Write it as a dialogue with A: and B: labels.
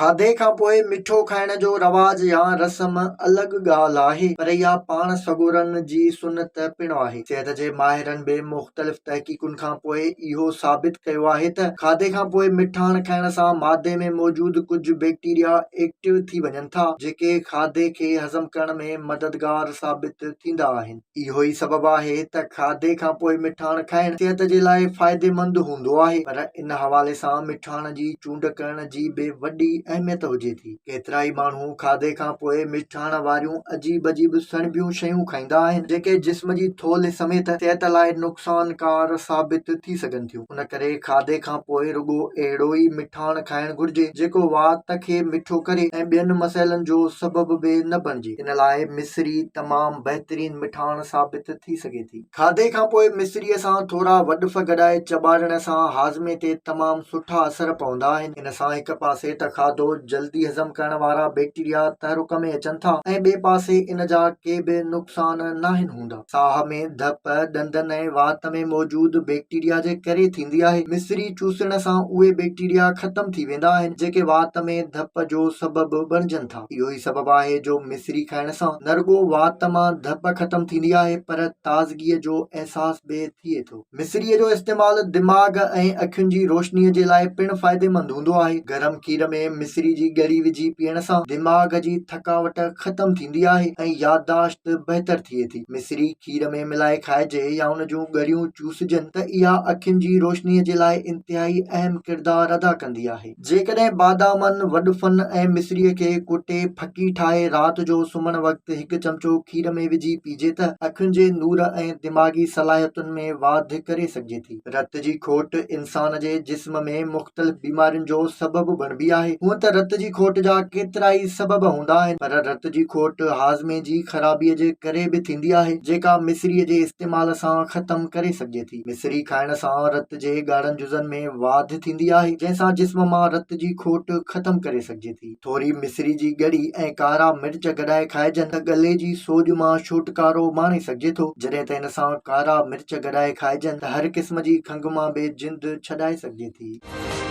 A: کاڌي کان پوء مٺو کائڻ جو رواج يا رسم الڳ ڳالهه آهي پر اها پاڻ سڳورن جي سنت پڻ آهي. صحت جي ماهرن به مختلف تحقيقن کان پوء اهو ثابت ڪيو آهي ته کاڌي کان پوء مٺاڻ کائڻ سان معدي ۾ موجود ڪجهه بيڪٽيريا ايڪٽو ٿي وڃن ٿا جيڪي کاڌي کي هضم ڪرڻ ۾ مددگار ثابت ٿيندا آهن. اهو ئي سبب آهي ته کاڌي کان پوء مٺاڻ کائڻ صحت جي لاء فائديمند هوندو آهي پر ان حوالي سان مٺاڻ جي چونڊ ڪرڻ جي به وڏي اهميت هجي ٿي. ڪيترائي ماڻهو کاڌي کان پوء مٺاڻ واريون عجيب عجيب سڻڀيون شيون کائيندا آهن جيڪي جسم جي ٿولهه سميت صحت لاء نقصانڪار ثابت ٿي سگهن ٿيون. ان ڪري کاڌي کان پوء رڳو اهڙو ئي مٺاڻ کائڻ گهرجي جيڪو وات کي مٺو ڪري ۽ ٻين مسئلن جو سبب به نه بڻجي. ان لاء مصري تمام بهترين مٺاڻ ثابت ٿي سگهي ٿي. کاڌي کان پوء مصريء سان ٿورا وڏف گڏائي چٻاڙڻ سان هاضمي تي تمام سٺا اثر پوندا آهن. ان سان هڪ پاسي ته کاڌو جلدي هضم ڪرڻ وارا بيڪٽيريا تحرڪ ۾ اچن ٿا ۽ ٻئي پاسي ان جا ڪي به نقصان ناهن هوندا. ساهه ۾ ڌپ، ڏندن ۽ وات ۾ موجود بيڪٽيريا جي ڪري ٿيندي آهي. مصري چوسڻ سان اهي بيڪٽيريا ختم ٿي ويندا آهن، جيڪي وات ۾ ڌپ جو سبب بڻجن ٿا. اهو ئي سبب آهي جو مصري کائڻ سان نه رڳو وات مان ڌپ ختم ٿيندي آهي پر تازگيء جو احساس به ٿئي ٿو. مصريء جو استعمال دماغ ۽ اکين جي روشنيء جي لاء پڻ فائديمند هوندو آهي. گرم کير ۾ مصري جي ڳڙي وجهي پيئڻ سان دماغ جي ٿڪاوٽ ختم ٿيندي آهي ۽ يادداشت بهتر ٿئي ٿي. مصري کير ۾ ملائي کائجي يا ان جون ڳڙيون چوسجن ته اها اکين جي روشنيء جي لاء انتهائي اهم ڪردار ادا ڪندي آهي. جيڪڏهن بادامن، وڏفن ۽ مصريء کي ڪٽي ڦڪي ٺاهي رات جو سمهڻ وقت هڪ چمچو کير ۾ وجهي پيئجي ته اکين جي نور ۽ دماغي صلاحيتن ۾ واڌ ڪري سگهجي ٿي. رت جي کوٽ انسان جي جسم ۾ مختلف بيمارين جو سبب بڻبي آهي. هونء ته رت جي کوٽ جا ڪيترائي سبب هوندا آهن پر رت جي کوٽ هاضمي جي خرابيء جي ڪري به ٿيندي آهي جيڪا مصريء جي استعمال سان ختم ڪري سگهجي ٿي. مصري کائڻ سان رت جي ڳاڙهن جزن ۾ واڌ ٿيندي آهي، جنهن سان جسم مان رت جي کوٽ ختم ڪري سگهجي ٿي. ٿوري مصري جي ڳڙي ۽ ڪارا مرچ گڏائي کائجن ته ڳلي جي سوڄ مان ڇوٽڪارو ماڻي سگهجي ٿو. جڏهن ته ان سان ڪارا مرچ گڏائي کائجن ته هر قسم جي کنگهه مان به جند ڇڏائي سگهجي ٿي.